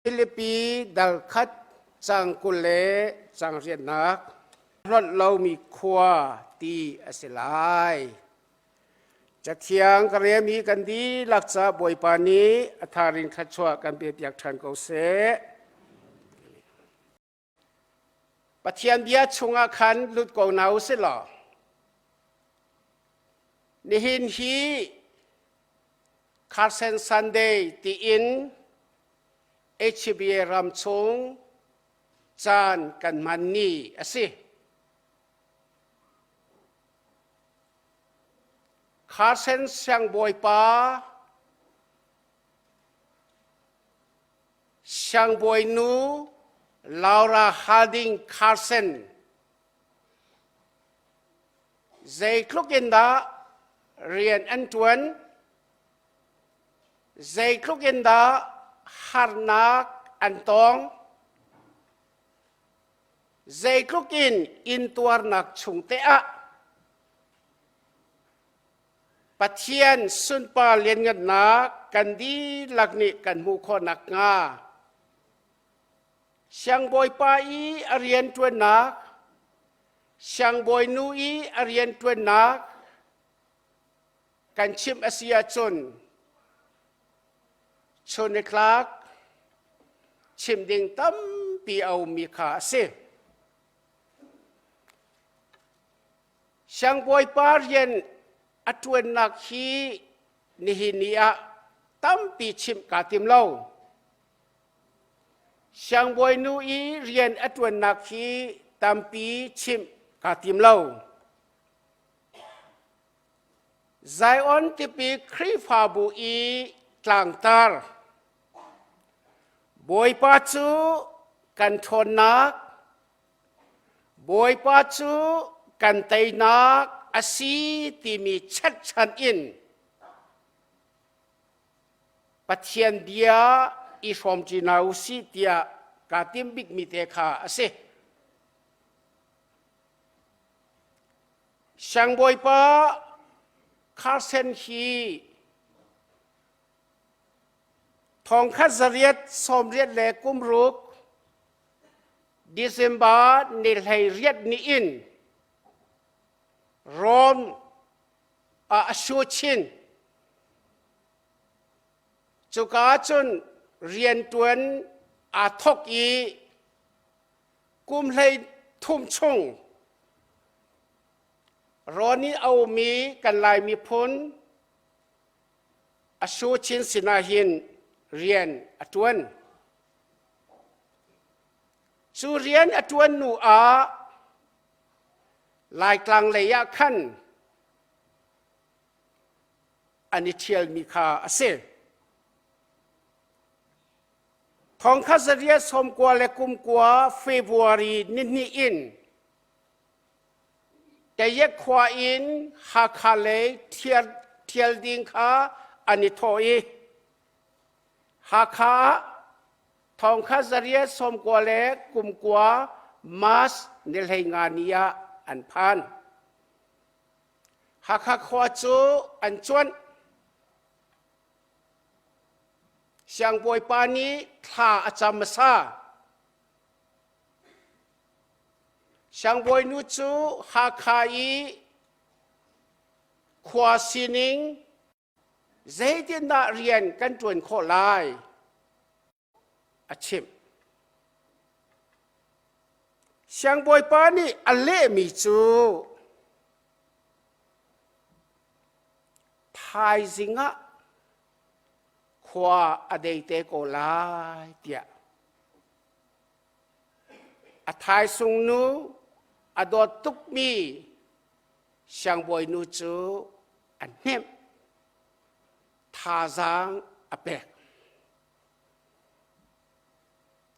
Filipi dal khat cang 20 le cang riatnak hlonh lomi khua ti a si lai. Cathiang ka rem i kan dihlak ca Bawipa nih a tharin thluachuah kan pepiak ṭhan ko seh. Pathian bia chungah khan lut ko hna u sih law nihin hi Carson Sunday tiin HBA ram chung caan kan hman ni a si. Carson siangbawipa Siangbawinu Laura Harding Carson zeitluk in dah rian an ṭuan, zeitluk in dah harnak an tong, zeitluk in intuarnak chung te ah Pathian sunpar lianngannak kan dihlak nih kan hmuh khawh nakhnga siangbawipa i a rianṭuannak, siangbawinu i a rianṭuannak kan chimh a si ahcun chun nitlak chim ding tampi a ummi kha a si. Siangbawipa rian a ṭuannak hi nihin ni ah tampi chimh kaa tim lo. Siangbawinu i rian a ṭuannak hi tampi chimh kaa tim lo. Zion tipi Khrihfabu i tlangtar Bawipa cu kan ṭhawnnak Bawipa cu kan teinak a si timi chatchan in Pathian bia i hrawmṭi hna u sih tiah kaa tim bikmi te kha a si. Siangbawipa Carson hi thongkhat zariat sawmriat le kum ruk December ni 18 ni in Rome ah a su chin. Cuka cun rianṭuan aa thawk i kum 33 chung Rawn i a ummi kan Lai miphun a su chin sinah hin rian a ṭuan. Cu rian a ṭuan hnu ah Laitlang lei ah khan an i ṭhialmi kha a si. Thongkhat zariat sawmkua le kumkua February nihnih in Tayet khua in Hakha lei ṭhial ding kha an i thawh i Hakha ah thongkhat zariat sawmkua le kumkua March ni 15 ni ah an phan. Hakha khua cu an cuanh. Siangbawipa nih thla a cam hmasa. Siangbawinu cu Hakha i khua sining zeitindah rian kan ṭuan khawh lai a chimh. Siangbawipa nih a lehmi cu thaizing ah khua a dei te ko lai tiah a thaisung nu a dawt tukmi siangbawinu cu a hnemh thazaang a pek.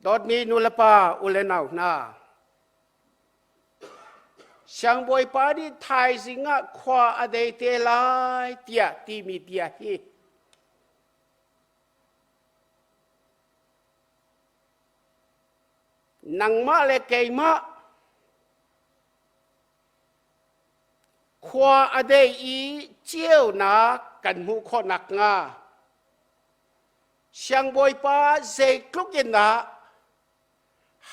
Dawtmi nulepa u le nau hna, Siangbawipa nih thaizing ah khua a dei te lai tiah timi bia hi nangmah le keimah Khua a dei i ceunak kan hmuh khawh nakhnga. Siangbawipa zeitluk in dah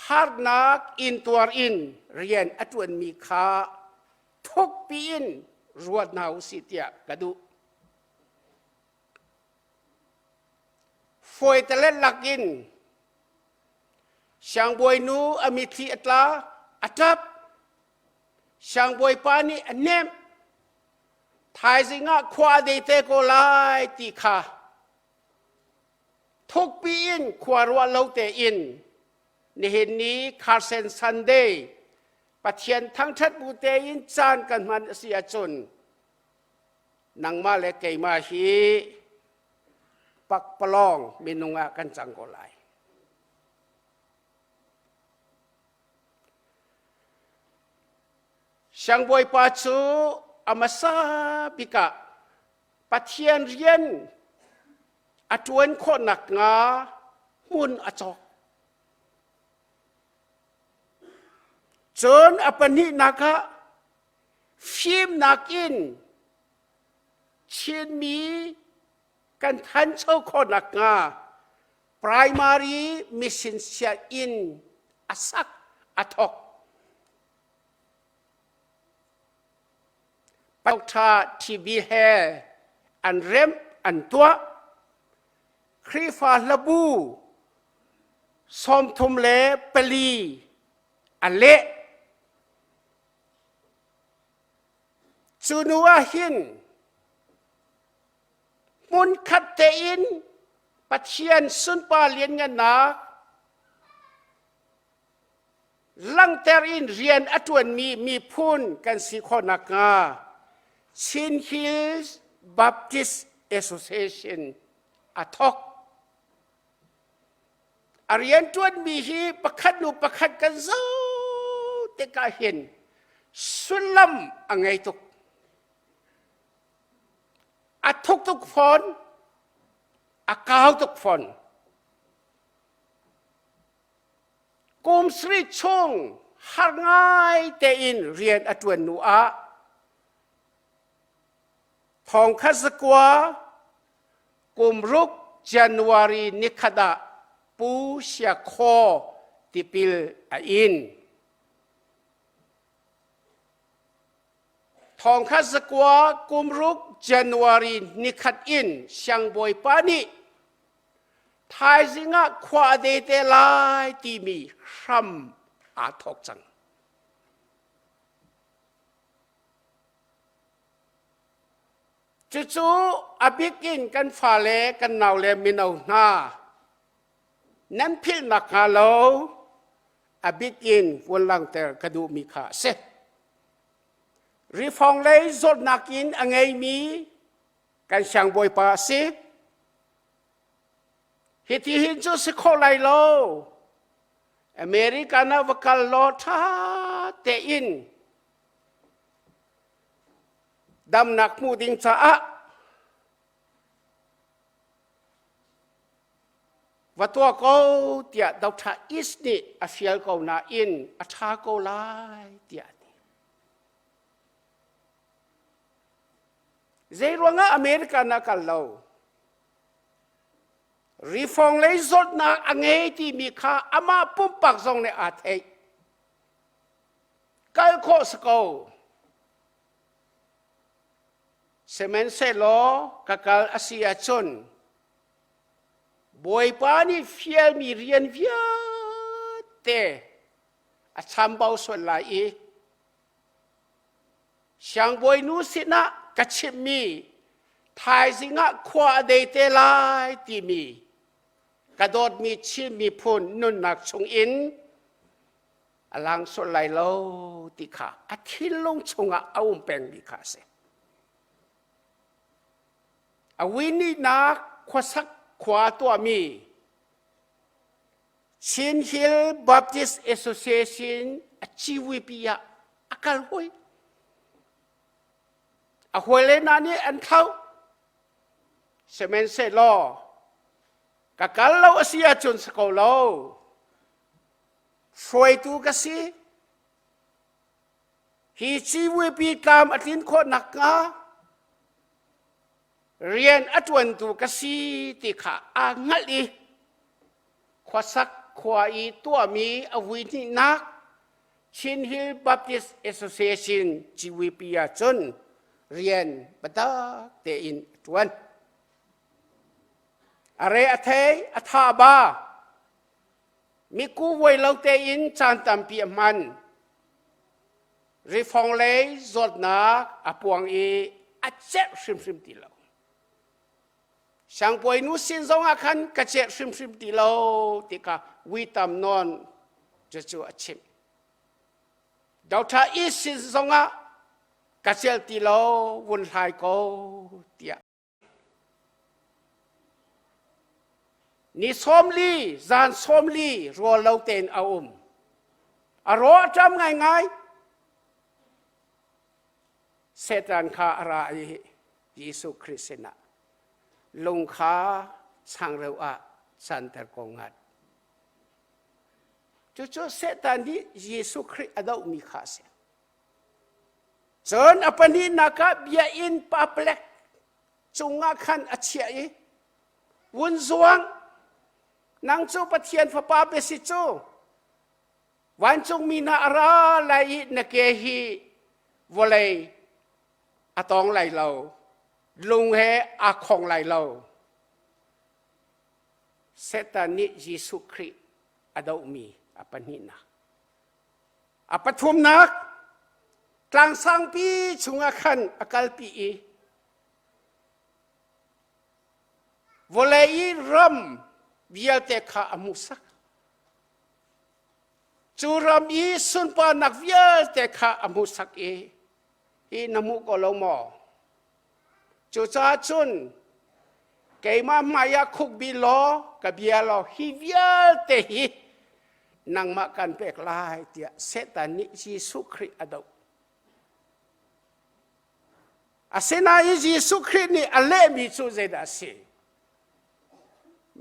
harnak intuar in rian a ṭuanmi kha thukpi in ruat hna u sih tiah ka duh. Fawitelet lakin siangbawinu a mitthli a tla, a ṭap. Siangbawipa nih a hnemh. Thaizing ah khua a dei te ko lai ti kha thukpi in khua ruah lo tein nihin ni Carson Sunday Pathian thangṭhat bu tein caan kan hman a si ahcun nangmah le keimah hi pakpalawng minung ah kan cang ko lai. Siangbawipa cu a hmasa bik ah Pathian rian a ṭuan khawh nakhnga hmun a cawk. Cun a pahnihnak ah fimnak in Chinmi kan thancho khawh nakhnga primary mission sianginn a sak a thawk. Paukṭha TB he an remh an tuah. Khrihfa hlabu 34 a leh. Cu nu ah hin hmunkhat tein Pathian sunpar lianngannak langhter in rian a ṭuanmi miphun kan si khawh nakhnga Chin Hills Baptist Association a thawk. A rianṭuanmi hi pakhat hnu pakhat kan zoh tikah hin sullam a ngei tuk. A thuk tuk fawn, a kau tuk fawn. Kum sarih chung har ngai tein rian a ṭuan hnu ah thong khat zakua kum ruk January nikhat ah Pu Sia Khaw tipil a in. Thong khat zakua kum ruk January nikhat in siangbawipa nih Thaizing ah khua a de te lai timi hram aa thawk cang. Cucu a bik in kan fale kan naule mino hna nan philh nakhnga lo a bik in vun langhter ka duhmi kha a si. Rifong lei zawtnak in a ngeimi kan siangbawipa a si. Hiti hin cu si kho lai lo. America na va kal law ṭha tein damnak hmuh ding caah va tuah ko tiah Dr. East nih a fial ko nain a ṭha ko lai tiah a ti. Zeiruangah America na kal lo? Rifong lei zawtnak a ngei timi kha amah pumpak zong nih aa theih. Kal khawh si ko. Sihmanhsehlaw ka kal a si ahcun Bawipa nih fialmi rian vialte a chambau sual lai i Siangbawinu sinah ka chimhmi thaizing ah khua a dei te lai timi ka dawtmi Chin miphun nunnak chungin a lang sual lai lo ti kha a thinlung chungah a um pengmi kha a si. A winihnak khuasak khua tuahmi Chin Hill Baptist Association a civuipi ah a kal hoi. A hawile hna nih an thlauh. Sihmanhsehlaw ka kal lo a si ahcun si ko lo. Hruaitu ka si. Hi civuipi tlam a tlin khawh nakhnga. Rian a ṭuantu ka si ti kha aa hngalh i khuasak khua i tuahmi a vui hnihnak Chin Hill Baptist Association GVP ah cun rian biatak tein a ṭuan. A re a thei, a tha ba. Miku vuai lo tein caan tampi a hman. Rifong lei zawtnak a puang i a cerh hrimhrim ti lo. Siangbawi nu sin zongah khan ka cerh hrimhrim ti lo ti kha vui tam nawn cucu a chimh. Doctor East sin zongah ka celh ti lo vun hlai ko tiah. Ni 40 zan 40 rawl lo tein a um. A raw a ṭam ngaingai. Satan kha a ra i Jesuh Khrih sinah lung kha changreu ah canter ko ngat. Cucu Satan nih Jesuh Khrih a dohmi kha a si. Cun a pahnihnak ah biainn paplek cungah khan a chiah i vun zuang nang cu Pathian fapa bia si cu vancungmi hna a ra lai i na ke hi vawlei a tawng lai lo lung he aa khong lai lo Satan nih Jesuh Khrih a dohmi a pahnihnak a pathumnak tlang sangpi chungah khan a kalpi i vawlei i ram vialte kha a hmuhsak Cu ram i sunparnak vialte kha a hmuhsak i hi na hmu ko lo maw? Cucaah cun keimah hmaiah khukbi law ka bia law hi vialte hi nangmah kan pek lai tiah Satan nih Jesuh Khrih a doh. Asinain Jesuh Khrih nih a lehmi cu zeidah a si?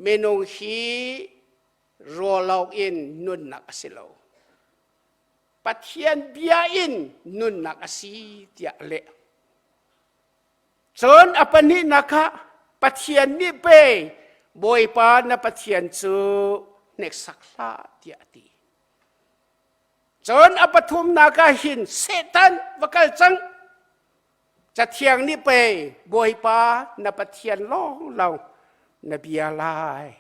Minung hi rawlawk in nunnak a si lo. Pathian bia in nunnak a si tiah a leh. Cun a pahnihnak ah Pathian nih pe Bawipa na Pathian cu hneksak hlah tiah a ti. Cun a pathumnak ah hin Satan va kal cang. Cathiang nih pei Bawipa na Pathian lawnglawng na bia lai,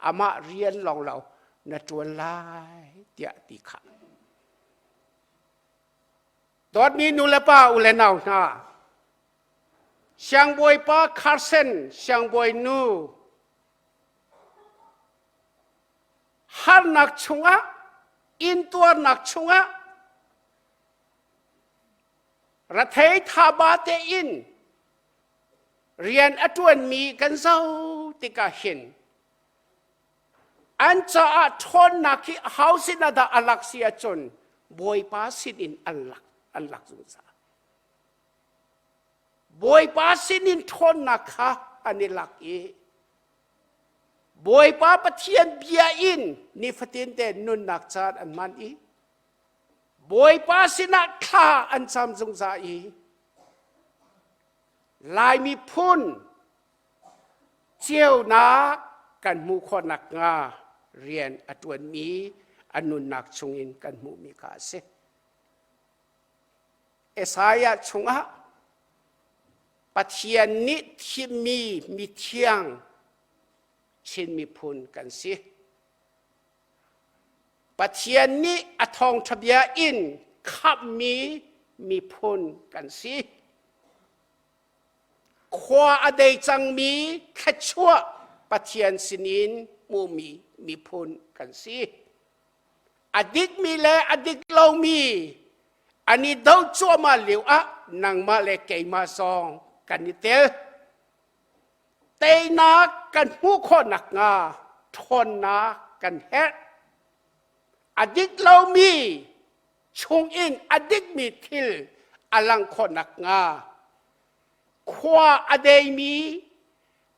amah rian lawnglawng na ṭuan lai tiah ti kha. Dawtmi nu le pa u le nau hna, Siangbawipa Carson siangbawinu harnak chungah intuarnak chungah Rathei thaba tein rian a ṭuanmi kan zoh tikah hin an caah ṭhawnnak hi hau sin ah dah a lak si ahcun Bawipa sinin an lak an lak zungzal. Bawipa sinin ṭhawnnak kha an i lak i Bawipa Pathian bia in nifatin te nunnak caan an hman i Bawipa sinah thla an cam zungzal i Lai miphun ceunak kan hmuh khawh nakhnga rian a ṭuanmi a nunnak chungin kan hmuhmi kha a si. Isaiah chungah Pathian nih thimmi mithiang Chin miphun kan si. Pathian nih a thawngṭha bia in khamhmi miphun kan si. Khua a dei cangmi thluachuah Pathian sinin hmuhmi miphun kan si. A dikmi le a dik lomi an i do cuahmah lio ah nangmah le keimah zong kan i tel. Teinak kan hmuh khawh nakhnga ṭhawnnak kan herh. A dik lomi chungin a dikmi thil a langh khawh nakhnga khua a deimi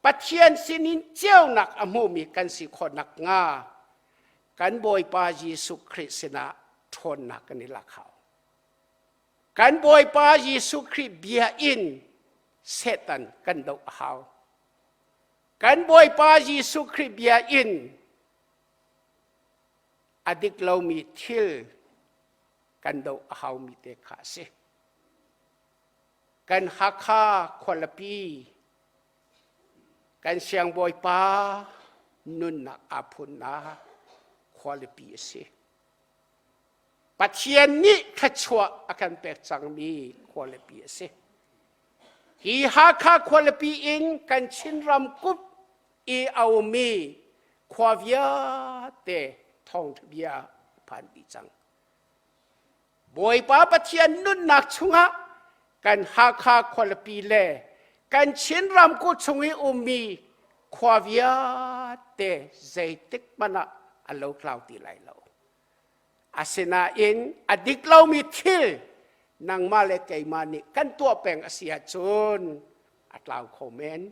Pathian sinin ceunak a hmumi kan si khawh nakhnga kan Bawipa Jesuh Khrih sinah ṭhawnnak kan i lak hau. Kan Bawipa Jesuh Khrih bia in Satan kan doh a hau. Kan Bawipa Jesuh Khrih bia in a dik lomi thil kan doh a haumi te kha a si. Kan Hakha khualipi kan siangbawipa nunnak aa phunnak khualipi a si. Pathian nih thluachuah a kan pek cangmi khualipi a si. Hi Hakha khualipi in kan Chin ramkulh i a ummi khua vialte thawngṭha bia phan dih cang. Bawipa Pathian nunnak chungah kan Hakha khualipi le kan Chin ramkulh chung i ummi khua vialte zeitik hmanh ah a lotlau ti lai lo. Asinain a dik lomi thil nangmah le keimah nih kan tuah peng a si ahcun a tlau kho men.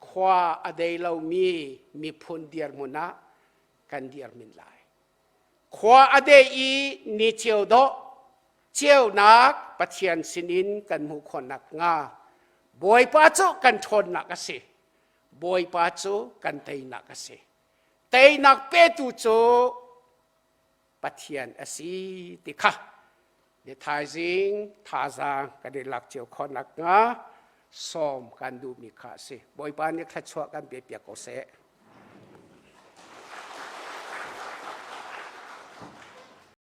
Khua a dei lomi miphun dirhmun ah kan dirmin lai. Khua a deh i ni ceu dawh ceunak Pathian sinin kan hmuh khawh nakhnga Bawipa cu kan ṭhawnnak a si. Bawipa cu kan teinak a si. Teinak petu cu Pathian a si ti kha ni thaizing thazaang kan i lak cio khawh nakhnga sawm kan duhmi kha a si. Bawipa nih thluachuah kan pe piak ko seh.